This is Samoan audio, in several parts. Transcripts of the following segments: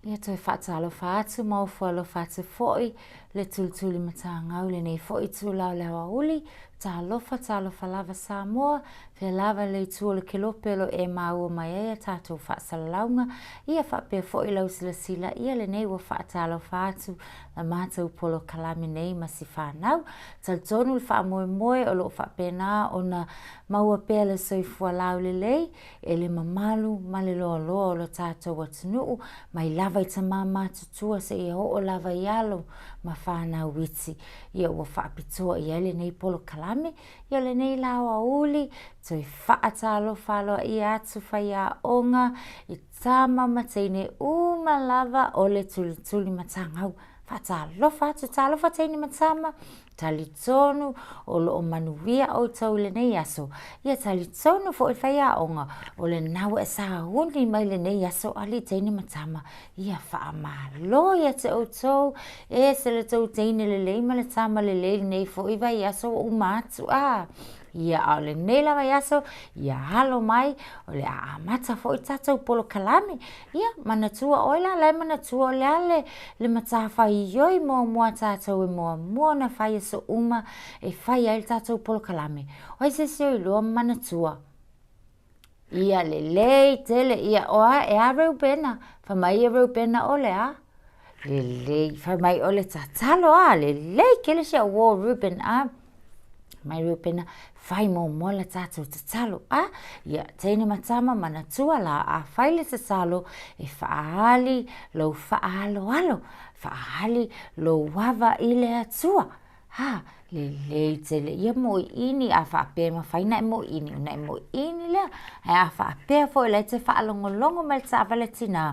Ia toe faatalofa atu ma ofo alofa atu foi le tulituli matagau lenei foi itula o le aoauli. Talofa, talofa lava Samoa, fea lava le itu o le kelope o lo o e maua mai ai a tatou faasalalauga, ia faapea foi lau silasila ia lenei ua faatalofa atu la matou polokalame nei ma si fanau. Talitonu le faamoemoe o lo o faapena ona maua pea le soifua laulelei e le mamalu ma le loaloa o lo tatou atunuu, mai lava i tama matutua seia oo lava i alo ma fanau iti. Ia ua faapitoa i ai lenei polokalame, ia o lenei la aoauli, toe faatalofa aloaia atu faiaoga i tama ma teine uma lava o le tulituli matagau. Faatalofa atu, talofa teine ma tama, talitonu o lo o manuia outou i lenei aso. Ia talitonu foi le faiaoga, o lena ua e sauni mai lenei aso alii teine ma tama. Ia faamalo ia te outou, e se le tou teine lelei ma le tama lelei lenei foi vaiaso ua uma atu a. Ia, a o lenei la vaiaso, ia alo mai, o le a amata foi le tatou polokalame. Ia, manatua ʻoe la, la e manatua o le a le, le matafaioi muamua a tatou e muamua ona fai aso uma e fai ai le tatou polokalame. O ai se isi o iloa ma manatua? Ia, lelei tele, ia, o a, e a Reubena? Fai mai ia Reubena o le a? Lelei, fai mai o le tatalo a, lelei tele si au uō Reuben a. Mai Reubena, fai muamua le tatou tatalo a. Ia, teine ma tama manatua la, a fai le tatalo, e faaali lou faaaloalo, faaali lou ava i le Atua. Ha, lelei tele ia moʻiʻini, a faapea e mafai ona e moʻiʻini, ona e moʻiʻini lea. Ae a faapea foi o la e te faalogologo mai i le taavale a tinā,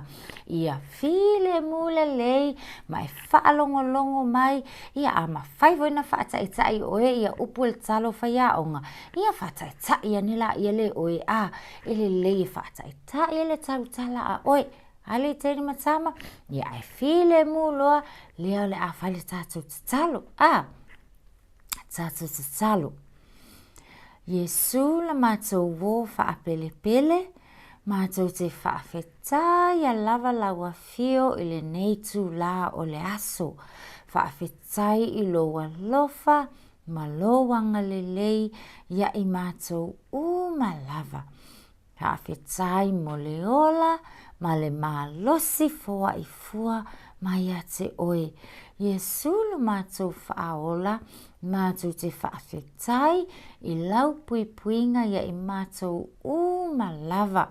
ia filemu lelei ma e faalogologo mai, ia a mafai foi ona faataita'i oe ia upu o le tatalo faiaoga, ia faataita'i ane laia lea e oe, a, e lelei e faataita'i le tautala a oe. A le teine ma tama, ia ae filemu loa, lea o le a fai le tatou tatalo. A, tatou tatalo. Iesu la matou uō faapelepele, matou te faafetaia lava lau afio i lenei itulā o le aso. Faafetai i lou alofa ma lou agalelei ia i matou uma lava. Faafetai mo le ola ma le malosi foai fua mai ia te oe. Iesu lo matou faaola, matou te faafetai i lau puipuiga ia i matou uma lava.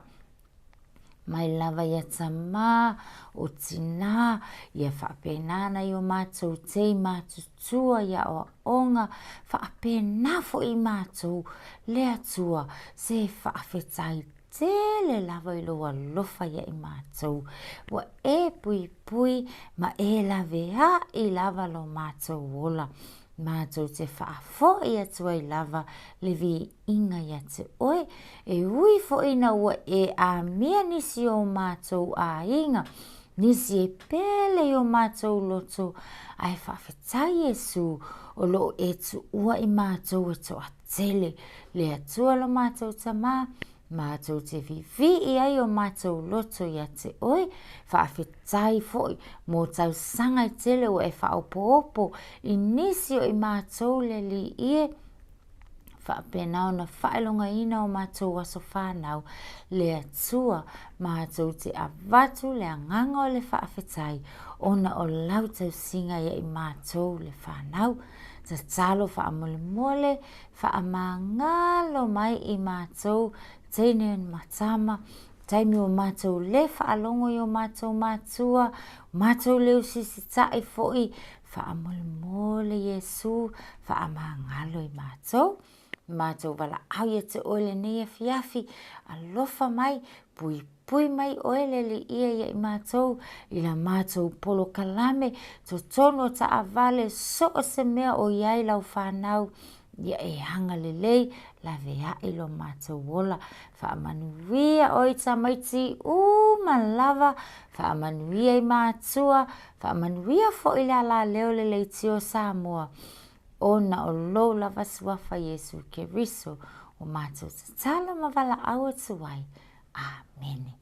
Mai lava ia tama, o tina, ia faapena nai o matou tei matutua i aoaoga, faapena foi i matou le Atua, se faafetai tele lava i lou alofa ia i matou, ua e puipui ma e laveai lava lo matou ola, matou te faafoi atu ai lava le viiga ia te oe, e ui foi ina ua e amia nisi o matou aiga, nisi e pele i o matou loto, ae faafetai Iesu o lo o e tuua i matou e toatele, le Atua lo matou Tama, matou te vivii ai o matou loto ia te oe, faafetai foi mo tausaga e tele ua e faaopoopo i nisi o i matou le Alii e, faapena ona faailogaina o matou aso fanau, le Atua, matou te avatu le agaga o le faafetai ona o lau tausiga ia i matou le fanau. Tatalo faamolemole, faamagalo mai i matou teine ma tama, taimi ua matou le faalogo i o matou matua, matou le usisita'i foi, faamolemole Iesu, faamagalo i matou. Matou valaau ia te oe lenei afiafi, alofa mai, puipui mai oe le Alii ia i matou, i la matou polokalame, totonu o taavale, so o se mea o i ai lau fanau, ia e agalelei, laveai lo matou ola. Faamanuia oe i tamaiti uma lava, faamanuia i matua, faamanuia foi le alaleo le leitio o Samoa, ona o lou lava suafa Iesu Keriso ua matou tatalo ma valaau atu ai. Amene.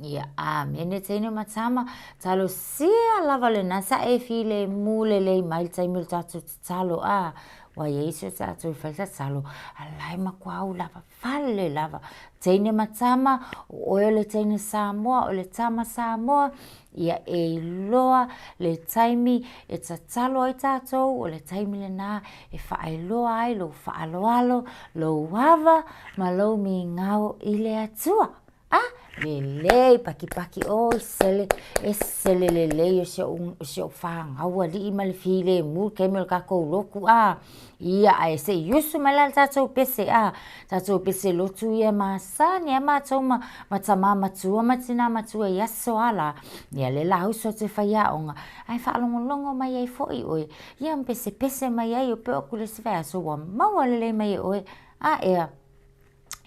Ia, amene teine ma tama, talosia lava lena sa e filemu lelei mai le taimi o le tatou tatalo, a, ua i ai si o tatou e fai le tatalo, a o la e matua ula vale lava. Teine ma tama, o oe o le teine Samoa, o le tama Samoa, ia e iloa le taimi e tatalo ai tatou, o le taimi lena e faailoa ai lou faaaloalo, lou ava ma lou migao i le Atua. A, lelei, pakipaki, oi sele, ese le lelei o si o'u fanau alii ma le filemu i le taimi o le tatou lotu, a. Ia, ae se i usu mai la i le tatou pese, a, tatou pese lotu ia e masani lava matou ma tamā matua ma tinā matua i aso lava la, ia lea o le a usu atu e faiaoga, ae faalogologo mai ai foi oe, ia ma pesepese mai ai, e oo atu i le isi vaiaso ua maua lelei mai e oe, a ea?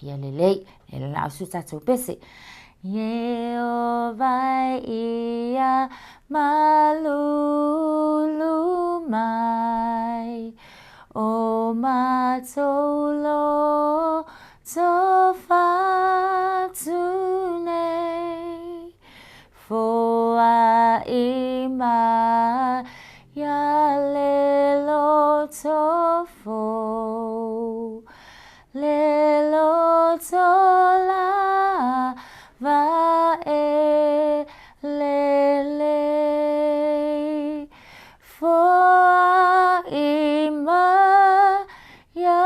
Ia lelei, o lea o le a usu le tatou pese. Ieova ia malulu mai, O matou loto faatune, Foai mai ia le loto fou, Le loto lava e lelei. Foai mai ia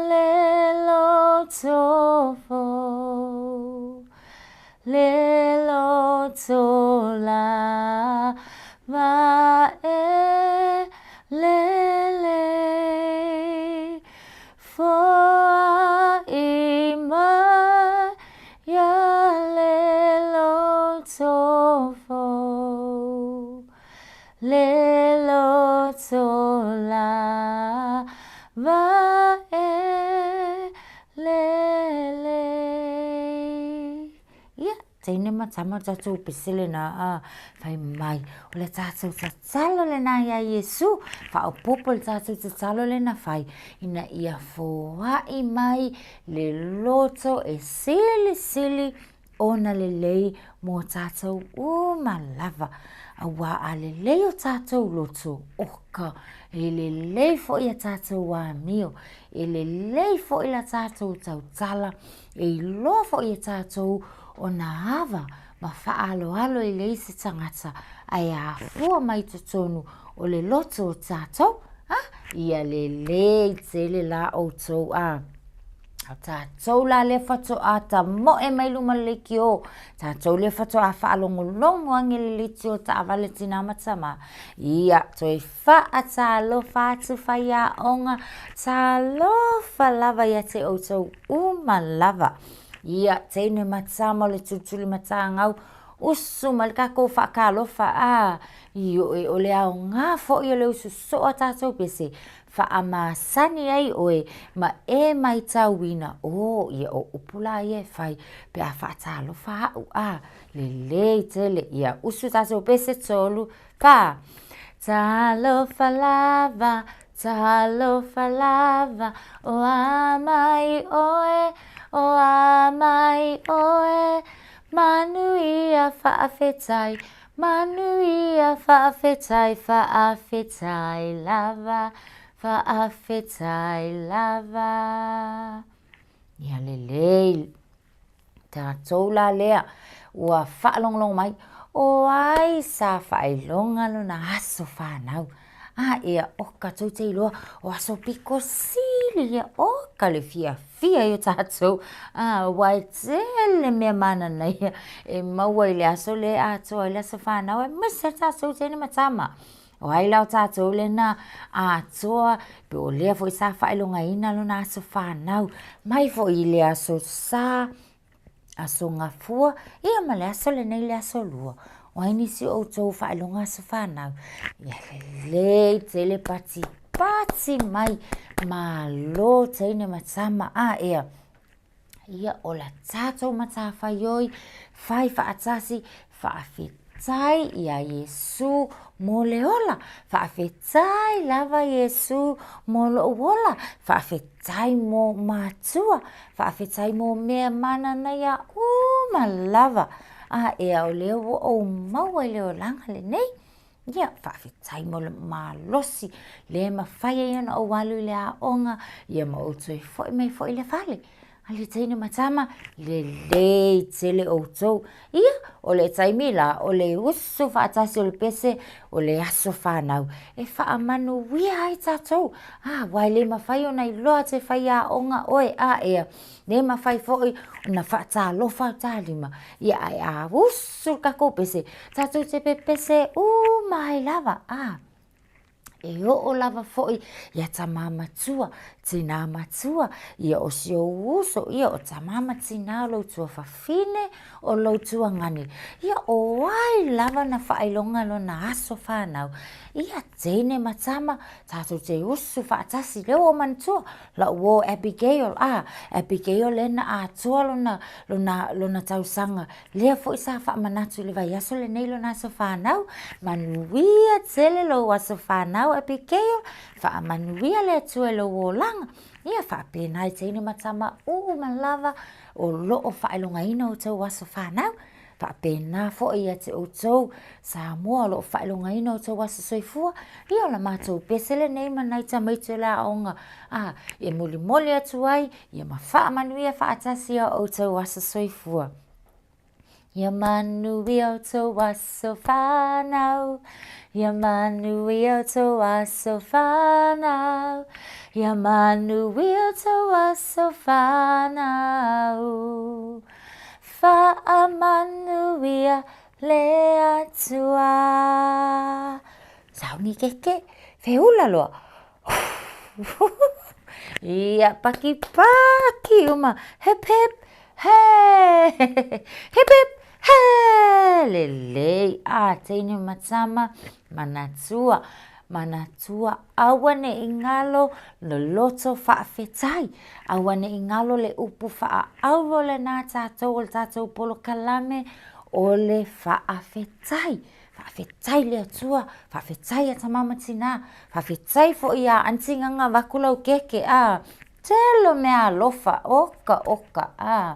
le loto fou, Le loto lava e lelei. Foai mai ia le loto fou, Le loto lava e lelei. Ia, teine ma tama o le tatou pese lena, a, fai mai, o le tatou tatalo lena iā Iesu, faaopoopo i le tatou tatalo lea na fai, ina ia foai mai le loto e silisili ona lelei mo tatou uma lava. Aua a lelei o tatou loto, oka, e lelei foi a tatou amio, e lelei foi la tatou tautala, e iloa foi e tatou ona ava ma faaaloalo i le isi tagata ae afua mai totonu o le loto o tatou. A, ia lelei tele la outou, a. O tatou la lea faatoa tamoe mai luma o le leitio, tatou lea faatoa faalogologo ane i le leitio taavale a tina ma tama, ia toe faatalofa atu faiaoga, talofa lava ia te outou uma lava. Ia, teine ma tama o le tulitulimatagau, usu mai le tatou faatalofa, a, ioe, o le aoga foi o le usu soo a tatou pese, faamasani ai oe ma e matauina, o, ia o upu la ia e fai pe a faatalofa au, a, lelei tele. Ia usu tatou pese, tolu, fa. Talofa lava, talofa lava, o a mai oe, o a mai oe, manuia faafetai, Manuia faafetai, faafetai lava, faafetai lava. Ia lelei, tatou la lea ua faalogologo mai, o ai sa faailoga lona aso fanau? A ea, oka tou te iloa, o aso pito sili ia, oka le fiafia ia o tatou, aua e tele mea mananaia e maua i le aso lea e atoa ai le aso fanau, aemaise lava tatou teine ma tama. O ai la o tatou lea na atoa, po o lea foi sa faailogaina lona aso fanau, mai foi i le aso Sa, Aso Gafua, ia ma le aso lenei le aso Lua. O ai nisi o outou faailoga aso fanau? Ia lelei tele patipati mai, malo teine ma tama, a ea, ia o la tatou matafaioi, fai faatasi, faafetai iā Iesu mo le ola, faafetai lava Iesu mo lo'u ola, faafetai mo matua, faafetai mo mea mananaia uma lava. a ea o lea ua ou maua i le olaga lenei. Ia, faafetai mo le malosi le mafai ai ona ou alu i le aoga, ia ma ou toe foi mai foi i le fale. A le teine ma tama, lelei tele outou. Ia, o le taimi la, o le usu faatasi o le pese, o le aso fanau, e faamanuia ai tatou. A, aua e le mafai ona iloa atu e faiaoga oe, a ea, le mafai foi ona faatalofa o ta lima, ia ae a usu le tatou pese, tatou te pepese uma ai lava, a. E oo lava foi ia tama matua, tina matua, ia o si ou uso, ia o tama ma tina o lou tuafafine, o lou tuagane, ia o ai lava na faailoga lona aso fanau, ia teine ma tama, tatou te usu faatasi, lea ua ou manatua, lau uo Abigail, a, Abigail lea na atoa lona, lona, lona tausaga, lea foi sa faamanatu i le vaiaso lenei lona aso fanau, manuia tele lou aso fanau Abigail, faamanuia le Atua i lou olaga, ia faapena i teine ma tama uma lava o lo o faailogaina outou aso fanau. Faapena foi ia te outou Samoa o lo o faailogaina outou aso soifua, ia o la matou pese lenei ma nai tamaiti o le aoga a e molimoli atu ai ia ma faamanuia faatasi ia outou aso soifua. Ia manuia outou aso fanau, ia manuia outou aso fanau, ia manuia outou aso fanau. Faamanuia le Atua. Sauni keke, feula loa. Ia paki paki uma, hip hip, he! Hip hip, he! Lelei a teine ma tama, manatua, manatua aua ne i galo le loto faafetai, aua ne i galo le upu faaauro lena a tatou o le tatou polokalame o le faafetai. Faafetai i le Atua, faafetai ia tama ma tina, faafetai foi ia Aunty Gaga vaeatu lau keke a, tele o mea alofa, oka oka a,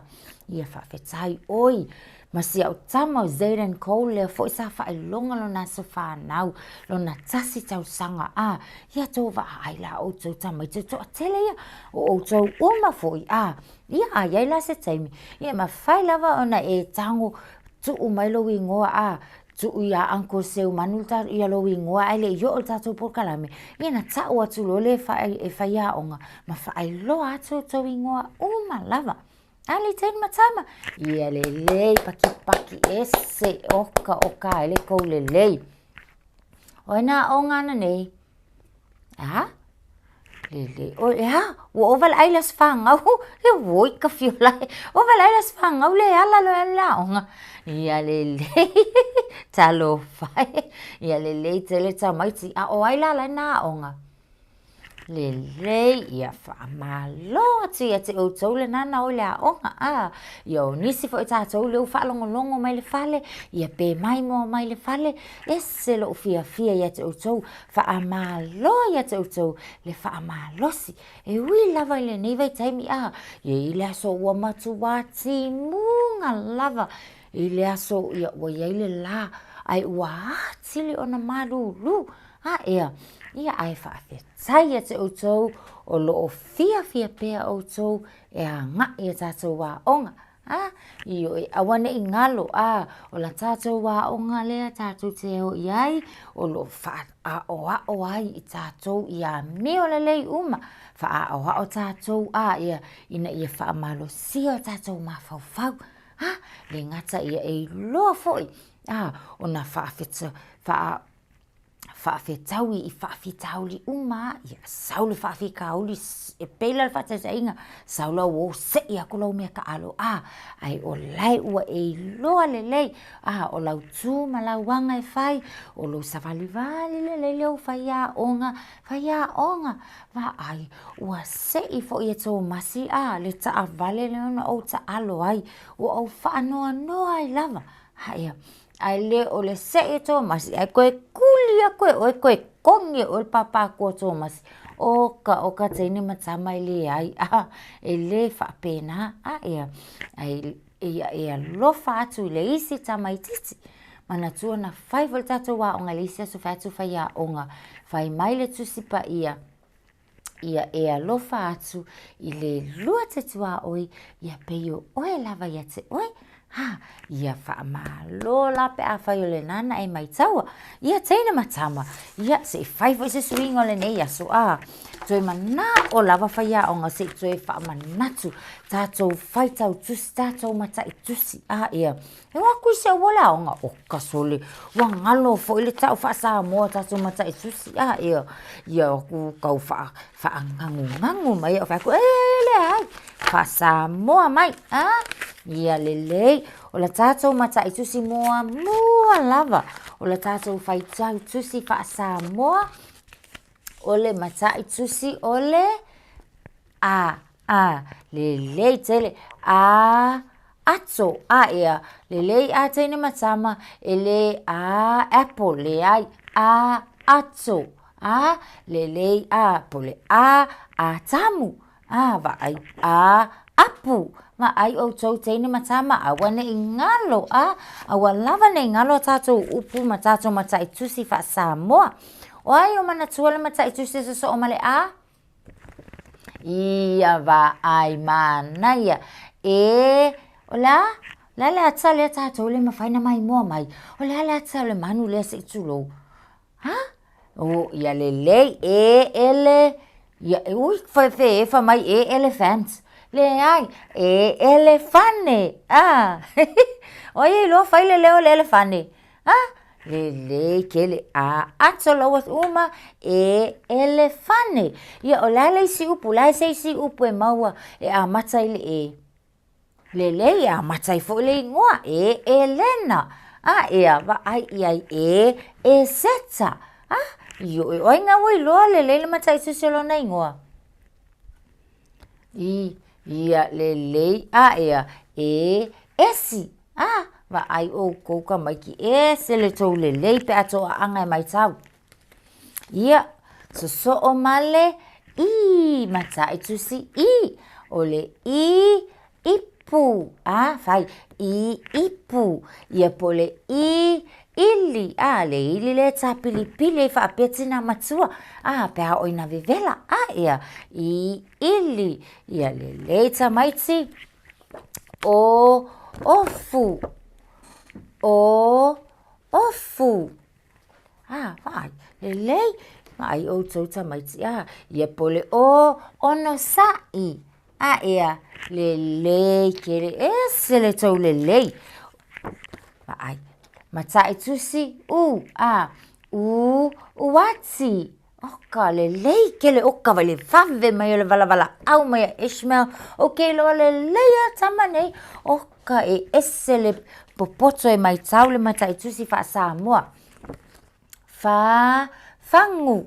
ia faafetai oi ma si au tama o Zayden Cole lea foi sa faailoga lona aso fanau, lona tasi tausaga a, ia tou vaai la outou tamaiti o le toatele ia, o outou uma foi a, ia a i ai la se taimi, ia e mafai lava ona e tago tuu mai lou igoa a, tuu ia Uncle Seumanu ia lou igoa ae le i oo i le tatou polokalame, ia ona tau atu loa lea e faiaoga ma faailoa atu outou igoa uma lava. A le teine ma tama, ia lelei pakipaki ese oka oka ai le kou lelei. O ai nā aoga ananei? A? Lelei. O, e a? Ua ova le ai le aso fanau. E oi ka fiola e. Ova le ai le aso fanau le ala loa e le aoga. Ia lelei. Talofa e. Ia lelei tele tamaiti. A o ai la la nā aoga? Lelei, ia faamalo atu ia te outou lena na o i le aoga, a, ia o nisi foi o tatou lea ua faalogologo mai le fale, ia pe maimoa mai le fale, ese lou fiafia ia te outou, faamalo ia te outou le faamalosi. E ui lava i lenei vaitaimi, a, e i ai le aso ua matua timuga lava i le aso ia ua i ai le la, ae ua atili ona malulu. A ea, ia ae faafetai ia te outou o lo o fiafia pea outou e agaʻi i a tatou aoga. A, ioe, aua ne i galo, a, o la tatou aoga lea tatou te o i ai, o lo o faaaʻoaʻo ai i tatou i amio lelei uma, faaaʻoaʻo tatou, a ia, ina ia faamalosia o tatou mafaufau, a, le gata ia e iloa foi, a, ona faafeta, faa, faafetaui i faafitauli uma, ia sau le faafitauli e pei la le faataitaiga, sau lau uo seʻi atu lau meataalo a, ae o la e ua e iloa lelei, a o lau tu ma lau aga e fai, o lou savalivali lelei lea o faiaoga, faiaoga, vaai ua seʻi foi e Tomasi a le taavale lea na ou taalo ai, ua ou faanoanoa ai lava, a ia, Ae le o le seʻi o Tomasi, ae toe kuli aku e ʻoe, toe kogi e ʻoe le pāpā aku o Tomasi. Oka, oka teine ma tama e leai, a e le faapena, a ia, ae. Ia e alofa atu i le isi tamaitiiti. Manatua na fai foi le tatou aoga i le isi aso fai atu faiaoga, fai mai le Tusi Paia, ia e alofa atu i le lua te tuaoi, ia pei o oe lava ia te oe. Ha, ia faamalo la pe afai o lena na e maitaua. Ia teine ma tama, ia se i fai foi se suiga o lenei aso, a, toe manao lava faiaoga se i toe faamanatu tatou faitau tusi, tatou matai tusi, a ia, e o atu i se aua le aoga, oka sole, ua galo foi le tau faa-Samoa o tatou matai tusi, a ia, ia o atu tau faanagunagu mai au fai atu, e leai, faa-Samoa mai, a, ia lelei. O le tatou matai tusi muamua lava, o le tatou faitau tusi faa-Samoa, o le matai tusi o le A, a, lelei tele, a, ato, a, ea, lelei a teine ma tama, e le a, apple, leai, a, ato, a, lelei a, po o le a, Atamu, a, vaai, a, apu, vaai ʻoutou teine ma tama, aua ne i galo, a, aua lava ne i galo a tatou upu ma tatou matai tusi faa-Samoa. O ai o manatua le matai tusi e sosoo ma le A? Ia vaai manaia, e, o le a? O le a le ata lea tatou le mafai ona maimoa mai? O le a le ata o le manu lea se i tulou? Ha? O, ia lelei, e ele, ia, ui, feefa mai e elephant. Leai, e elefane, a. O ai e iloa fai le leo o le elefane? A, lelei tele, a ato laua uma, e elefane. Ia, o le a le isi upu, o le a se isi upu e maua e amata i le e? Lelei, e amata ai foi le igoa, e Elena. A, ea, vaai i ai, e Eseta. A, ioe, o ai na ua iloa lelei le matai tusi o lona igoa? I, ia, lelei, a, ea, e Esi. A, vaai ʻoukou tamaiti, ese le tou lelei pe a tou aʻaga e maitau. Ia, sosoo ma le i, matai tusi i. O le i, ipu. A, fai, i, ipu. Ia po o le i, ili. A, le ili lea e tāpilipili ai faapea tinā matua. A, pe a oo ina vevela. A, ia, i, ili. Ia lelei tamaiti. O, ofu. O, ofu. A, vaai, lelei, vaai ʻoutou tamaiti, a, ia po o le o, onosaʻi, a ea, lelei tele, ese le tou lelei. Vaai, matai tusi, u, a, u, uati, Oka lelei tele, oka wai le vave mai o le walawalaau mai a Ishmael, ok loa lelei a tama nei, oka e ese le popoto e maitau le matai tusi faa-Samoa. Fa, fagu,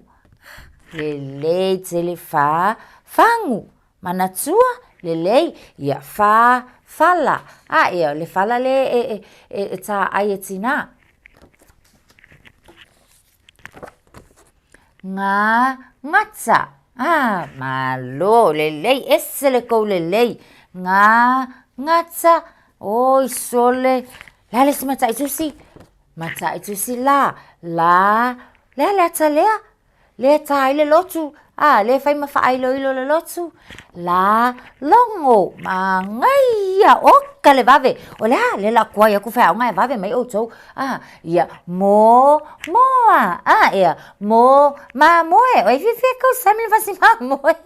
lelei tele fa, fagu, manatua, lelei, ia fa, fala, a ea, le fala lea e, e, e, e tāʻai e tinā. Ngā ngata. Ah, malo, lelei, ese le kou lelei. Ngā ngata, oi sole. Le a le isi matai tusi? Matai tusi la, la, le a le ata lea? Lea e tā ai le lotu, a, lea e fai ma faailoilo le lotu. La, logo, manaia, oka le vave. O le a, lea o le a tuai atu faiaoga ae vave mai ʻoutou. A, ia, mo, moa, a, ea, mo, mamoe. O ai fiafia e tausami i le fasi mamoe.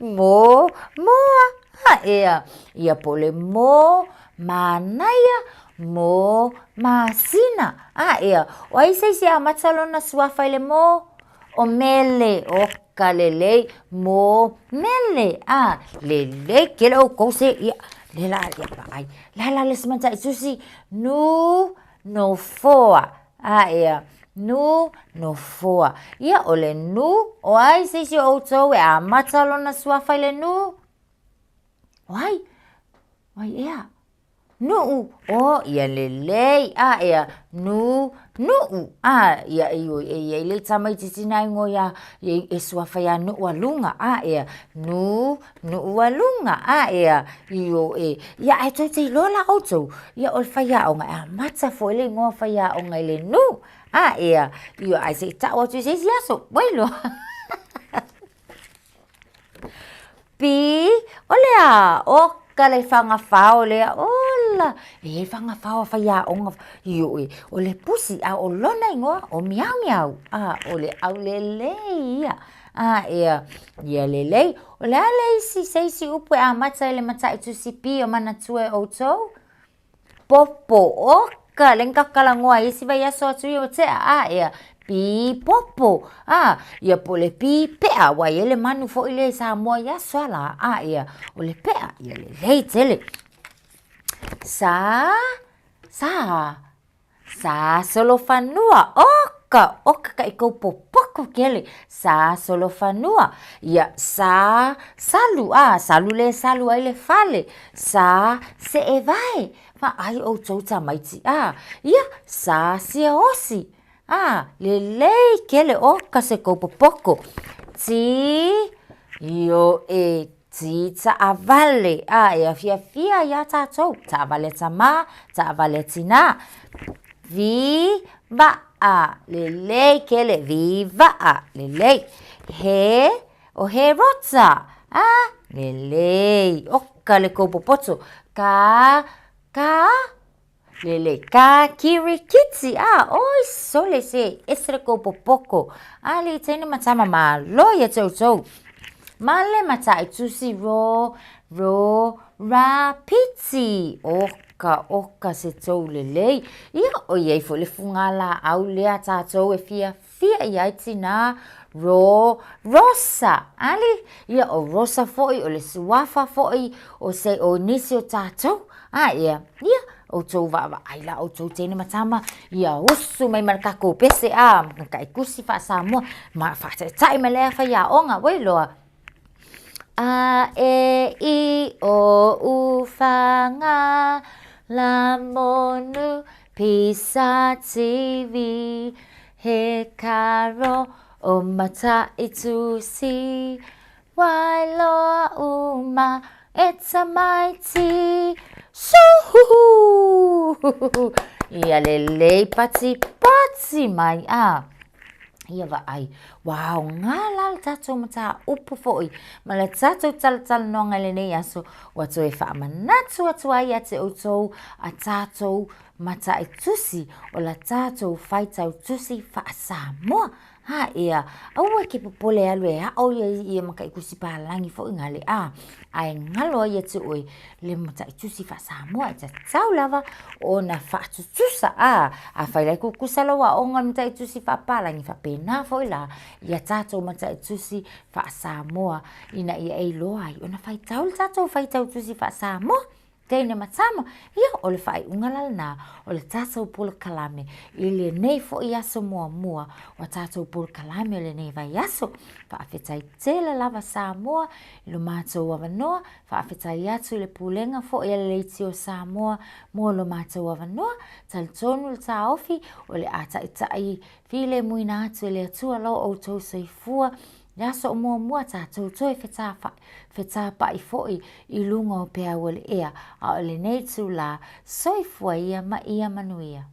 Mo, moa, a, ea, ia po o le mo, manaia, mo, masina. A, ea, o ai se isi e amata lona suafa i le mo? O Mele, oka lelei, mo Mele, a, lelei tele ʻoukou se, ia, lea la, ia, vaai, le a la le isi matai tusi, nu, nofoa, a, ea, nu, nofoa. Ia, o le nu, o ai se isi o ʻoutou e amata lona suafa i le nu? O ai? O ai ea? Nuʻu, o, ia lelei, a, ea, nu, nuʻu, a, ia e i e i ai le tamaititi na igoa ia, e suafa ia Nuʻualuga, a, ea, nu, Nuʻualuga, a, ea, ioe, ia ae tou te iloa la ʻoutou, ia o le faiaoga e amata foi le igoa faiaoga i le nu, a, ea, ioe, ae se i tau atu i se isi aso, ua iloa. Pi, o le a? Oka le fagafao lea, ola! E i ai fagafao a faiaoga, ioe, o le pusi, a o lona igoa, o Miaomiao, a, o le aulelei ia, a, ea, ia lelei. O le a le isi, se isi upu e amata i le mataitusi pi o manatua e ʻoutou? Popo, oka, lea na tatou talanoa ai isi vaiaso atu ia ua tea, a, ea, pi popo, a, ia po o le pi peʻa, aua e i ai le manu foi lea i Samoa i aso a lā, a, ea, o le peʻa, ia lelei tele. Sa, sa, Sa solofanua, oka, oka ka i kou popoko kele, sa solofanua, ia sa salu, a salu lea e salu ai le fale, sa seʻevae, vaai ʻoutou tamaiti, a ia sa siaosi, a lelei kele, oka se kou popoko, ti, ioe, Ti taʻawale, a e afiafia iā tātou, taʻawale a tamā, taʻawale a tinā. Vi, vaʻa, lelei kele, vi vaʻa, lelei. He, o Herota, a, lelei, oka le kou popoto. Ka, ka, Lelei ka kirikiti, a, oi sole se ese le kou popoko. A le teine ma tama malo ia te outou. Ma le mataitusi ro, ro, ra, piti. Oka, oka se tou lelei. Ia, o iai foi le fugalaau lea tatou e fia fia i ai tinā, ro, Rosa. Ali, ia o Rosa foi, o le suafa foi, o se, o nisi o tatou. A ia, ia, ʻoutou vaavaai la ʻoutou teine ma tama, ia usu mai ma le kakou pese a, ma ka ikusi faa-Samoa, ma faataetae mai lea faiaoga, ua iloa. A e i o u fa ga la mo nu pi sa ti vi he karo o Mataitusi Wailoa uma e tamaiti Suhuhu Ia lelei patipati mai a Ia vaai, ua aoga la le tatou mataupu foi ma le tatou talatalanoaga i lenei aso, ua toe faamanatu atu ai ia te outou a tatou mataitusi o la tatou faitau tusi faa-Samoa. A ea, aua e ke popole e alu e aʻo ia i ia mataitusi palagi foi gale a, ae galo ai ia te oe le mataitusi faa-Samoa e tatau lava ona faatutusa a, afai la e kukusa lou aoga i le mataitusi faapalagi, faapena foi la ia tatou mataitusi faa-Samoa ina ia e iloa ai ona faitau le tatou faitau tusi faa-Samoa. Teine ma tama, ia o le faaiuga la lena o le tatou polokalame i lenei foi aso muamua o tatou polokalame o lenei vaiaso. Faafetai tele lava Samoa i lo matou avanoa, faafetai atu i le Pulega foi a le Leitio Samoa mo lo matou avanoa, talitonu le taofi o le a taitai filemuina atu e le Atua lo outou soifua Le aso muamua tatou toe fetapaʻi foi i luga o peau o le ea, a o lenei itulā, soifua ia ma ia manuia.